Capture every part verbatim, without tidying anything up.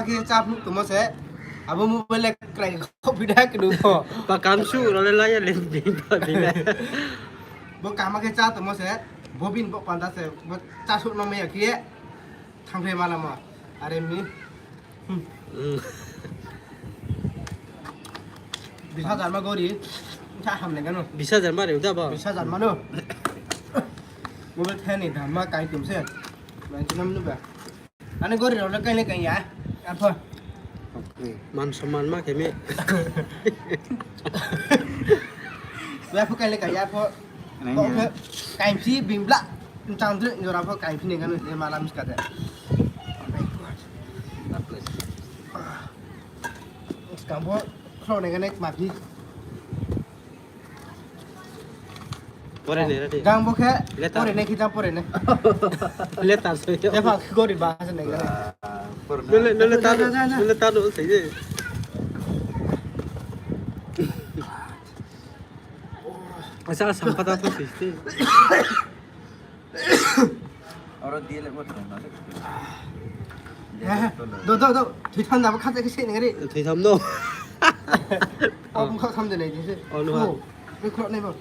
khe chá phnuh tongmo se. Abo mobile le krai khop phi da knu pho. Pa kamsu rao le la ya le bini pa bini. Bo kaham khe chá tongmo se. Bo bini bo panda se. Bo chá suh no mai ya khe. Thang khe ma lamo. Are mi. Hmm. Bis hajar ma gori. Sa ham ne gano. Bis hajar ma re uda bo. Bis hajar ma no. Mobile thani dam ma kai tum se. Mai tu nam nu ba. Ani gori rao le kai le kai ya. Apho. Man somman ma khe mi. Apho kai le kai ya apho. Apho khe kai phi bing bla. Chang dre jora pho kai phi ne gano ne malam ska de. Skang pho khro ne gane ma phi. Pore ne, ready. Jang bo khe, letter. Pore ne, khita pore ne. Letter soi. Epha gori ba se ne. Nole, nole ta, ja, ja, ja, ja. Nole ta do soi de. Asa, sampa ta to soi de. Oro D L F water na. He, he. Do, do, do. Thoi tham da, bo khacha khe se nang ri. Thoi tham no. Abo kha tham de nai di se. Oh, no. Oh, ni khro nai bo.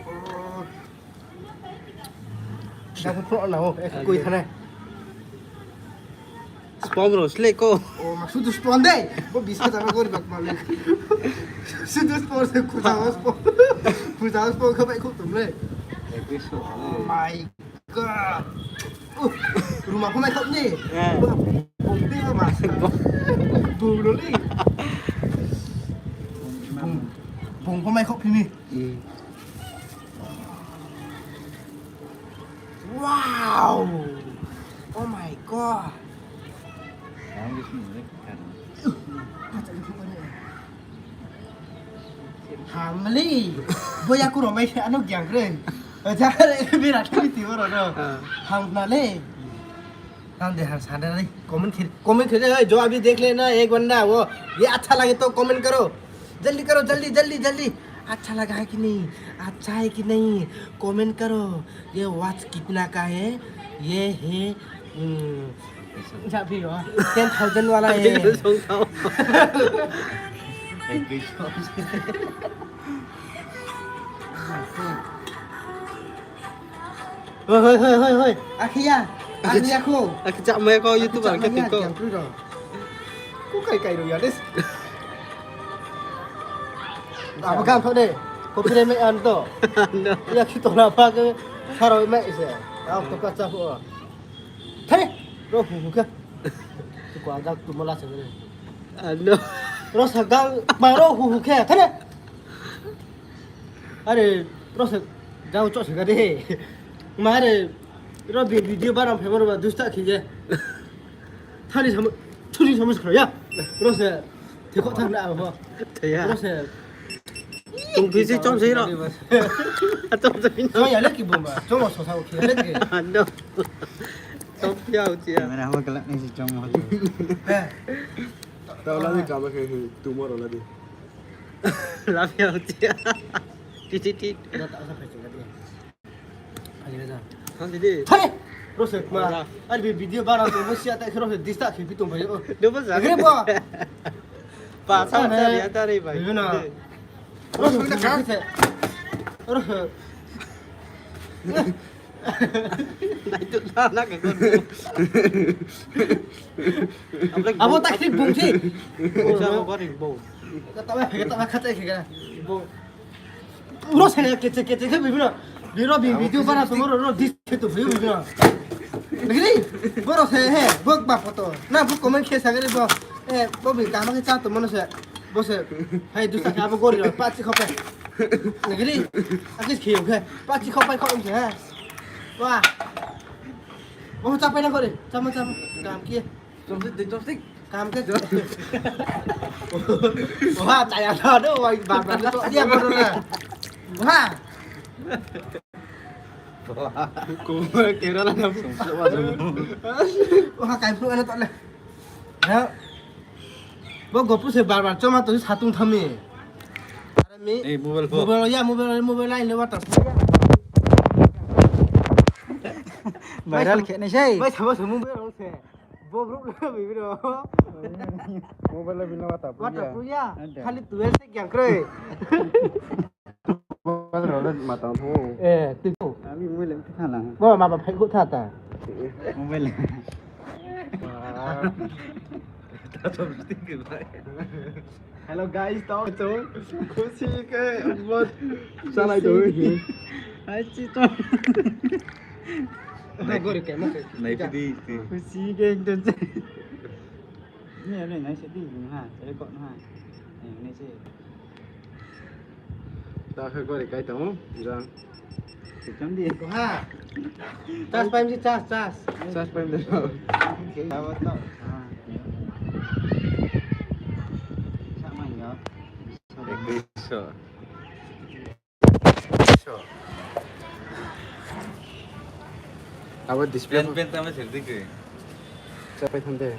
Oh. Da khro na ho, eh, koi thane. Spon ro, slek ko. Oh, ma sudu spon de. Bo bisa jama gori bak male. Sudu spon se khuja spon. Khuja spon kha bai khuk tum le. Oh my God. Uh, ruma pho mai khop ni. Eh. Bung phi ma. Bung lo ni. Bung, bung pho mai khop phi ni. Hmm. Wow. Oh my God. Hamli. Boya kuro mai se ano gyang kre. Aja re bira kri ti oro no. Ah. Ham na le. Ham de ham sa de re. Comment khe, comment khe de, "Hey, jo abhi dekh lena ek banda wo. Ye acha lage to comment karo. Jaldi karo, jaldi, jaldi, jaldi. Acha laga hai ki nahi? Acha hai ki nahi? Comment karo. Ye watch kitna ka hai? Ye hai, hmm, ja bhi ho. Ten thousand wala hai." Hoi, hoi, hoi, hoi, hoi. Akhe ya. Akhe ya kho. Akhe chakmai ya kho, YouTuber khe tiko. Ko kai kai ro ya des. Abo gan tho de. Copyright mai an to. No. Ya khi to na pa ke saro mai se. Abo to ka cha pho. Thai. Ro hu hu khe. Ko aga tu mala se de. Ano. Ro sa gang ma ro hu hu khe. Thai. Are, ro se, jao cho se ga de. Ma are, ro bi video banang phaimo ro ba dusta khe ye. Thani samo, thuni samo se khro ya. Ro se, thekho thang na abo. Thai ya. Ro se. Tong phi si chom se ro. Chom se phi no. Chom ya le ki bung ba. Chom so sa khe le ke. No. Chom ya u chi ya. Camera ho kelak ni si chom ho. Eh. Tao la di kama khe, tomorrow la di. Love you, tia. Ti, ti, ti. Hai! Rosek ma. Ora. Ar bi video bara to mo sia ta khe rosek dista khe bi tong bai. Do ba za. Gre ba. Pa sa sa ya ta re bai. Bibina. Rosek na ka. Rosek. Nai tu na na ka ko. Abo ta khe bung si. Ko sa ko ri bo. Kata ba, kata ba, kata khe ga. Bo. Uro sene kece kece khe bibino. Biro bi video bara tongmo ro, ro dis khe tong bibino. Nagri, boro se he, bo ba photo. Na bo comment khe sagri bo. Eh, bo bi kaham khe cha tongmo no se. Bo se. Hai dusa khe abo gori ro, pachi khopai. Nagri, akis khe yo khe. Pachi khopai khom se he. Wa. Bo cha pai na gori. Chamo chamo. Kaham khe. Chopstick, chopstick. Kaham khe. Oha, chaya na do, wai ba ba to dia mo na. Oha. Ko kera la na. Oha, kai phu ana to le. Ha. Bo gopu se bar bar choma to satung thami. Are mi. Eh, mobile phone. Mobile ya, mobile, mobile line le water. Viral khe nai sei. Bai sabo se mobile se. Bo group le bibino. Mobile le bini mata pru ya. Khali twelve se kyang kroi. Mobile rao le mata pru. Eh, tui. Ami mobile le tui thala. Bo ma ba phai khu tha ta. Mobile le. Hello guys, tao chung khusi khe bo chalai tong. Hai chi to. Nai, nai phi di, phi. Khusi khe ekdom. Ni nai nai se di ha, record ha. Nai nai se. Ta khe gori kai tong, jang. Kecham di. Ko ha. Charge paim di, charge, charge. Charge paim di. Abo to. Sa mai yo. Ekduiso. Abo display. Pen, pen tamo se di ke. Sa pai tham de.